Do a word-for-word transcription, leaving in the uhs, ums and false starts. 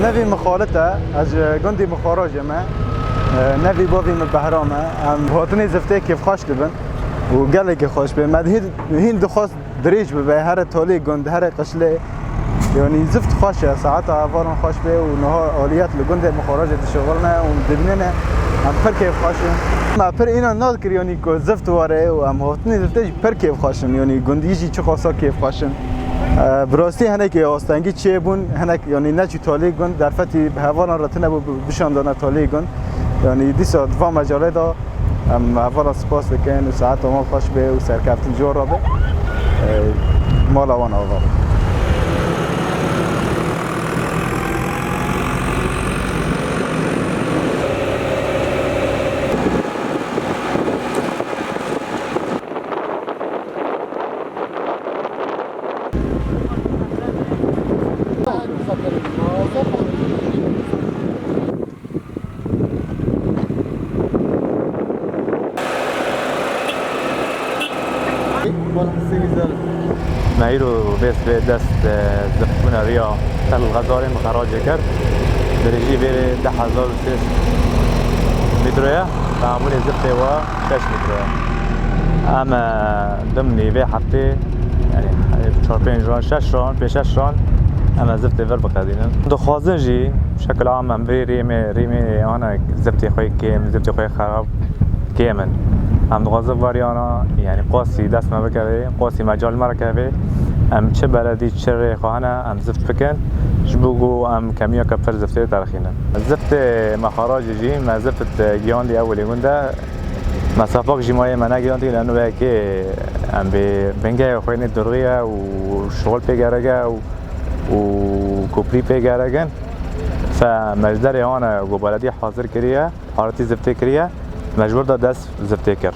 Nevî min Xalit e, ez ji gundî Mixarajê me. E, nevî bavî min Behram e. Em hatinê ziftê kêfxweş dibin û gelekî xweş bê. Me hîn, hîn dixwest dirêj bibe, here talê gund, here qişlê. Yanî zift xweş e, saeta hevalan xweş bê û niha aliyet li gundê Mixarajê dişixulne û dibînine em pir kêfxweş in. Me pir înan nadikir yanî ku zift were û em hatinê ziftê jî pir kêfxweş in. Yanî gundî jî çiqasa kêfxweş in. E, bi rastî hinekî astengî çêbûn, hinek yanî neçû talê gund, derfetî bi hevalan re tune bû, bi-, bişandana talê gund. Yanî dîsa di van mecalê de em hevalan spas dikin û saeta wan xweş be û serkeftin ji wan re be. E, mala wan ava be. Me îro vê sibê dest, e, ziftbûna riya Tel Xezarê Mixarajê kir. Dirêjî vê deh hezar û sê sed metre ye. Temamûnê ziftê wa şeş metre ye. Em, e, dimnî vê heftê, yanî, e, çar pênc ran, şeş ran, pê şeş ran, em e ziftê vir biqedînin. Dixwazin jî, şekil am em vê rêmê, rêmê ana ziftê xwe kêm, ziftê xwe xerab kêm in. Em dixwazin variyana, yanî, qasî dest me bikeve, qasî mecal me re keve, em çi beledî, çi rêxan e, em zift bikin, ji bo ku em kemiyeke pir ziftê derxînin. Ziftê Mixarajê jî me zift giyandî ewilî gund e. Me sefak jî mayê me negiyandî, leno wekê em bê bingehê xwe nê durxî ye û şixul pê gerek e û, û koplî pê gerek in. Fe me ji derê ane ku beledî hazir kiriye, haretî ziftê kiriye, me ji wir de dest ziftê kir.